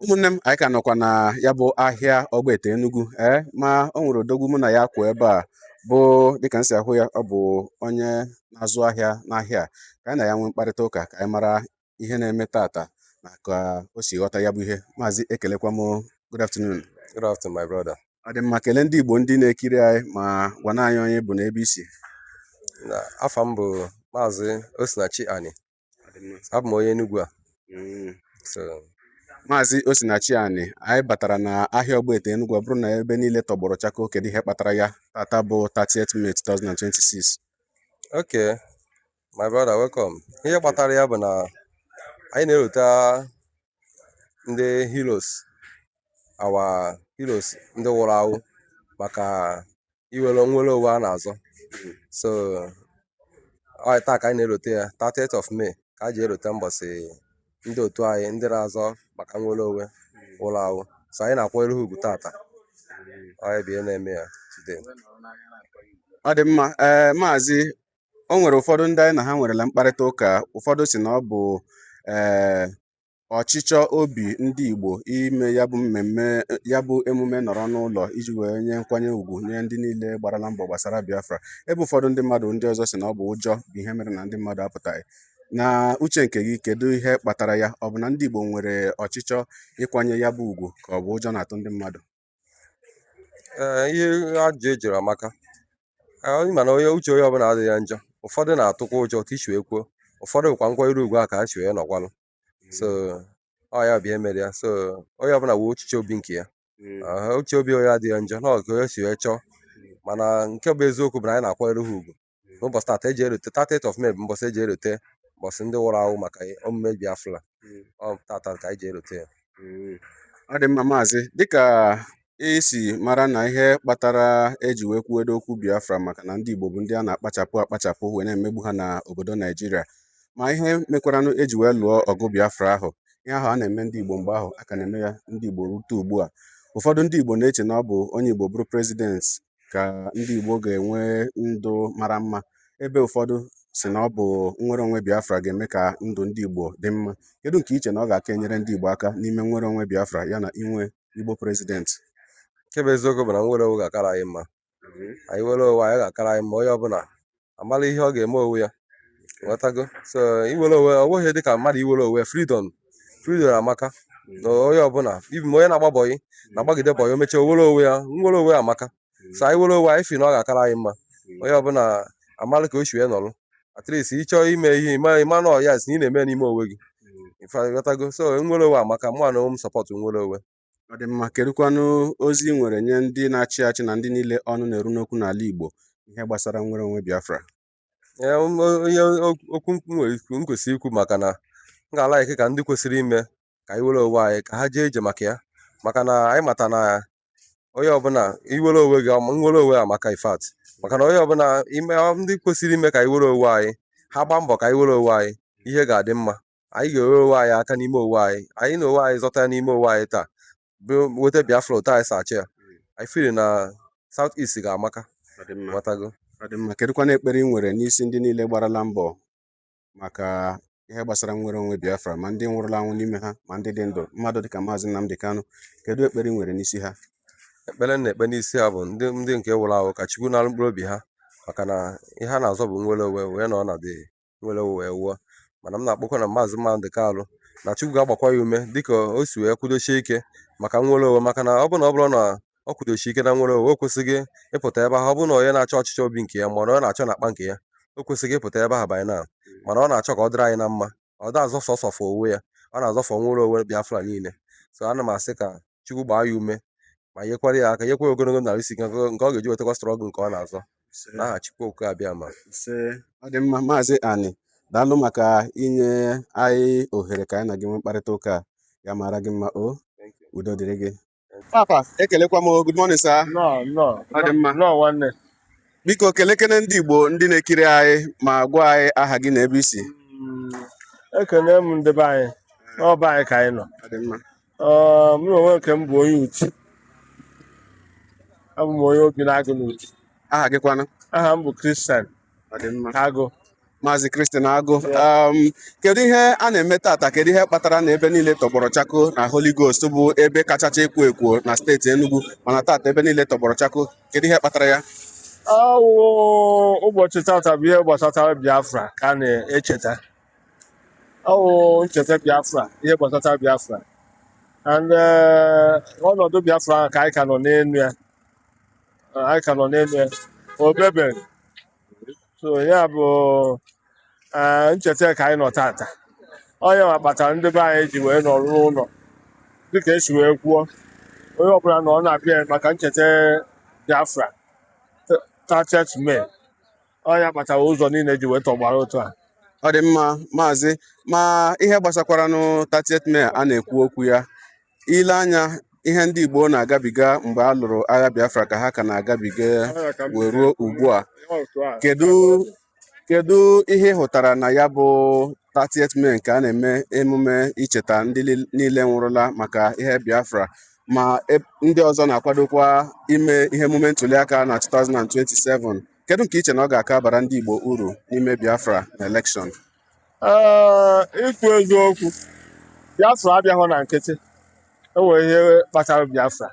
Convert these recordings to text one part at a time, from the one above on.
Ụmụnne m, anyị ka nọkwa na ya bụ ahịa Ọgbete Enugu. Ee, ma o nwere odogwu mụ na ya kwụ ebe a, bụ dịka m si ahụ ya, ọ bụ onye na-azụ ahịa n'ahịa a. Ka anyị na ya nwee mkparịta ụka ka anyị mara ihe na-eme tata na ka o si ghọta ya bụ ihe. Maazị, ekelekwa m. Good afternoon. Good afternoon, my brother. Ọ dị mma. Kelee ndị Igbo ndị na-ekiri anyị ma gwana anyị onye bụ na ebe isi. Na afa m bụ Maazị Osinachi Ani. Ọ dị mma. Abụ m onye Enugu a. So, Maazị Osinachi Ani, anyị batara na ahịa Ọgbete Enugu, ọ bụrụ na ebe niile tọgbọrọ chakoo. Kedu ihe kpatara ya tata bụ 30th May 2026? Okay, my brother, welcome. Ihe kpatara ya bụ na anyị na-erota ndị heroes, our heroes, ndị nwụrụ anwụ maka iwere nwere onwe a na-azọ. So, ọ taa ka anyị na-erote ya, 30th of May, ka a ji erote mbọsị ndị otu anyị ndị na-azọ maka nwere onwe nwụrụ anwụ. So anyị na-akwanyere ha ugwu tata. Ọ ya bụ ihe na-eme ya today. Ọ dị mma. Ee, maazị, o nwere ụfọdụ ndị anyị na ha nwerela mkparịta ụka. Ụfọdụ si na ọ bụ ọchịchọ obi ndị Igbo ime ya bụ mmemme, ya bụ emume nọrọ n'ụlọ iji wee nye nkwanye ùgwù nye ndị niile gbarala mbọ gbasara Biafra, ebe ụfọdụ ndị mmadụ ndị ọzọ si na ọ bụ ụjọ bụ ihe mere na ndị mmadụ apụtaghị. Na uche nke gị, kedu ihe kpatara ya? Ọ bụ na ndị Igbo nwere ọchịchọ ịkwanye ya bụ ùgwù, ka ọ bụ ụjọ na-atụ ndị mmadụ? Ee, ihe ajụjụ ejiri amaka. Ee, mana onye uche onye ọbụla adịghị ya njọ. Ụfọdụ na-atụkwa ụjọ otu isi wee kwuo, ụfọdụ bụkwa nkwanyere ugwu a ka ha si wee nọkwalụ. So ọ ya bụ ihe mere ya. So onye ọbụla wee uchiche obi nke ya. Aha, uche obi onye adịghị njọ na ọ ka onye si wee chọọ, mana nke bụ eziokwu bụ na anyị na-akwanyere ha ugwu n'ụbọchị tata eji erote. 30th of May bụ mbọchị eji erote mbọchị ndị nwụrụ anwụ maka omume Biafra. Ọ tata ka anyị ji erote ya. Ọ dị mma, maazị. Dịka isi mara na ihe kpatara eji wee kwuwedo okwu Biafra maka na ndị Igbo bụ ndị a na-akpachapụ akpachapụ wee na-emegbu ha na obodo Naijiria, ma ihe mekwaranụ eji wee lụọ ọgụ Biafra ahụ, ihe ahụ a na-eme ndị Igbo mgbe ahụ, a ka na-eme ya ndị Igbo rute ugbu a. Ụfọdụ ndị Igbo na-eche na ọ bụ onye Igbo bụrụ president ka ndị Igbo ga-enwe ndụ mara mma, ebe ụfọdụ si na ọ bụ nnwere onwe Biafra ga-eme ka ndụ ndị Igbo dị mma. Kedu nke iche na ọ ga-aka enyere ndị Igbo aka n'ime nnwere onwe Biafra ya na inwe Igbo president? Nke bụ eziokwu bụ na nwere onwe ga-akara anyị mma. Anyị were onwe anyị, ga-akara anyị mma. Onye ọbụla amala ihe ọ ga-eme onwe ya, ghọtago? So iwere onwe, ọ bụghị dịka mmadụ iwere onwe. Freedom, freedom amaka na onye ọbụla ibi ma onye na-agba bọyị na-agbagide bọyị, o mechaa o were onwe ya. Nwere onwe amaka. So anyị were onwe anyị, fi na ọ ga-akara anyị mma. Onye ọbụla amala ka o si wee nọrọ. At least ịchọọ ime ihe, ịma na ọ ya si na ị na-eme n'ime onwe gị ife, ghọtago? So nwere onwe amaka. Mụ na onwe m support nwere onwe. Ọ dị mma. Kedụkwanụ ozi ị nwere nye ndị na-achị achị na ndị niile ọnụ na-eru n'okwu n'ala Igbo ihe gbasara nnwere onwe Biafra? Ee, onye okwu m nwere ikwu, m kwesịrị ikwu, maka na m ga-ala ike ka ndị kwesịrị ime ka anyị were onwe anyị, ka ha jee ije maka ya, maka na anyị mata na onye ọbụla iwere onwe gị nwere onwe amaka. In fact, maka na onye ọbụla ime, ndị kwesịrị ime ka anyị were onwe anyị, ha gbaa mbọ ka anyị were onwe anyị, ihe ga-adị mma. Anyị ga-ewere onwe anyị aka n'ime onwe anyị, anyị na onwe anyị zọta ya n'ime onwe anyị taa bụ weta Biafra otu anyị si achọ ya. Anyị feel na South East ga-amaka. Ọ dị mma. Ghọtago? Ọ dị mma. Kedụkwanụ ekpere ị nwere n'isi ndị niile gbarala mbọ maka ihe gbasara nnwere onwe Biafra, ma ndị nwụrụla anwụ n'ime ha ma ndị dị ndụ, mmadụ dịka Maazị Nnamdi Kanu? Kedu ekpere ị nwere n'isi ha? Ekpere m na-ekpe n'isi ha bụ ndị nke nwụrụ anwụ, ka Chukwu nara mkpụrụ obi ha, maka na ihe a na-azọ bụ nwere onwe, wee nọ na dị nwere onwe wee wụọ. Mana m na-akpọkwa na Maazị Nnamdi Kanu, na Chukwu ga-agbakwa ya ume dịka o si wee kwudosie ike maka nwere onwe, maka na ọ bụrụ na ọ kwudosie ike na nwere onwe, o kwesịghị ịpụta ebe ahụ. Ọ bụrụ na onye na-achọ ọchịchị obi nke ya, ma ọ na onye na-achọ n'akpa nke ya, o kwesịghị ịpụta ebe ahụ by now. Mana ọ na-achọ ka ọ dịrị anyị na mma. Ọ da azọ sọsọ fọ onwe ya, ọ na-azọfọ nwere onwe Biafra niile. So ana m asị ka Chukwu gbaa ya ume ma nyekwara ya aka, nyekwa ya ogologo narị isi nke ọ ga-eji wetakwa struggle nke ọ na-azọ n'aha Chukwu Okike Abịama. Ise. Ọ dị mma, Maazị Ani, daalụ maka inye anyị ohere ka anyị na gị nwee mkparịta ụka a. Ya mara gị mma o. Udo dịrị gị. Papa, ekelekwa m. Good morning, sir. Nnọọ, nnọọ. Ọ dị mma. Nnọọ, nwanne. Biko, kelekene ndị Igbo ndị na-ekiri anyị ma gwa anyị aha gị na ebe i si. Ekene m ndị be anyị, n'ọba anyị ka anyị nọ. Ọ dị mma. Ọ, mụ na onwe nke m bụ onye Uti. Abụ m onye obi na-agụ n'Uti. Aha gị kwanụ? Aha m bụ Christian Ọ dị mma. Agụ. Maazị Christian Agụ, kedu ihe a na-eme tata? Kedu ihe kpatara na ebe niile tọgbọrọ chako na Holy Ghost bụ ebe kachacha ekwo ekwo na steeti Enugu, mana tata ebe niile tọgbọrọ chako? Kedu ihe kpatara ya? Ọwụ ụbọchị tata bụ ihe gbasatara Biafra ka a na-echeta. Ọwụ ncheta Biafra, ihe gbasatara Biafra. And ọnọdụ Biafra ahụ ka anyị ka nọ n'elu ya. Anyị ka nọ n'elu ya. O bebeghị. So ya bụ ncheta ka anyị nọ tata. Onye nwa kpatara ndị be anyị ji wee nọrọ n'ụlọ dịka esi wee kwuo, onye ọbụla nọ na-abịa maka ncheta Biafra 30th May. Onye kpatara ụzọ niile ji wee tọgbara otu a. Ọ dị mma, maazị. Ma ihe gbasakwaranụ 30th May a na-ekwu okwu ya, ile anya ihe ndị Igbo na-agabiga mgbe a lụrụ agha Biafra ka ha ka na-agabiga wee ruo ugbu a, kedu ihe ị hụtara na ya bụ 30th May nke a na-eme emume icheta ndị niile nwụrụla maka ihe Biafra, ma ndị ọzọ na-akwadokwa ime ihe emume ntụliaka na 2027? Kedu nke iche na ọ ga-aka bara ndị Igbo uru n'ime Biafra na election? Ee, ikwu eziokwu, Biafra abịaghị na nkịtị. Enwere ihe kpatara Biafra,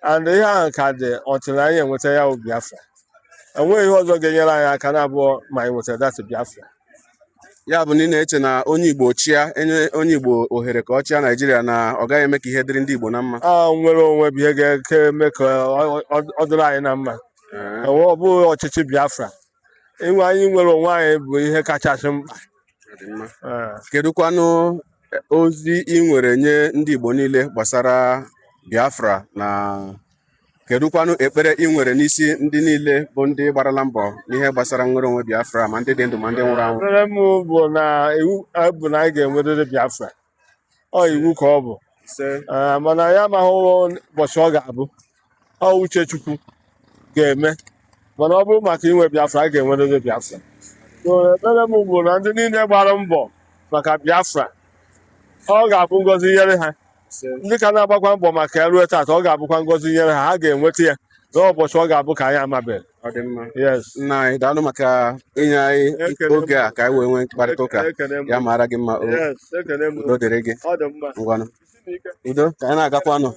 and ihe ahụ ka dị until anyị enweta ya bụ Biafra. Enweghị ihe ọzọ ga-enyere anyị aka na-abụọ ma anyị nwetara that Biafra. Ya bụ na ị na-eche na onye Igbo chịa, enye onye Igbo ohere ka ọ chịa Naijiria, na ọ gaghị eme ka ihe dịrị ndị Igbo na mma? A nwere onwe bụ ihe ga-eke eme ka ọ dịrị anyị na mma. Enwe ọ bụghị ọchịchị Biafra. Inwe anyị nwere onwe anyị bụ ihe kachasị mkpa. Ọ dị mma. Ee. Kedụkwanụ ozi ị nwere nye ndị Igbo niile gbasara Biafra, na kedụkwanụ ekpere ị nwere n'isi ndị niile bụ ndị gbarala mbọ n'ihe gbasara nnwere onwe Biafra, ma ndị dị ndụ ma ndị nwụrụ anwụ? Ekpere m bụ na iwu bụ na anyị ga-enwerịrị Biafra. Ọ iwu ka ọ bụ. Ee, mana ya amaghị ụbọchị ọ ga-abụ. Ọ uche Chukwu ga-eme, mana ọ bụrụ maka inwe Biafra, anyị ga-enwerịrị Biafra. So ekpere m bụ na ndị niile gbara mbọ maka Biafra, ọ ga-abụ ngọzi nyere ha. Ndị ka na-agbakwa mbọ maka ya ruo taata, ọ ga-abụkwa ngọzi nyere ha. Ha ga-enweta ya n'ụbọchị ọ ga-abụ ka anyị amabeghị. Ọ dị mma. Yes. Nna anyị, daalụ maka inye anyị Ekele m. oge a ka anyị wee nwee mkparịta ụka. Ekele m. Ya mara gị mma o. Yes, ekele m. Udo dịrị gị. Ọ dị mma. Ngwanụ, udo, ka anyị na-agakwanụ.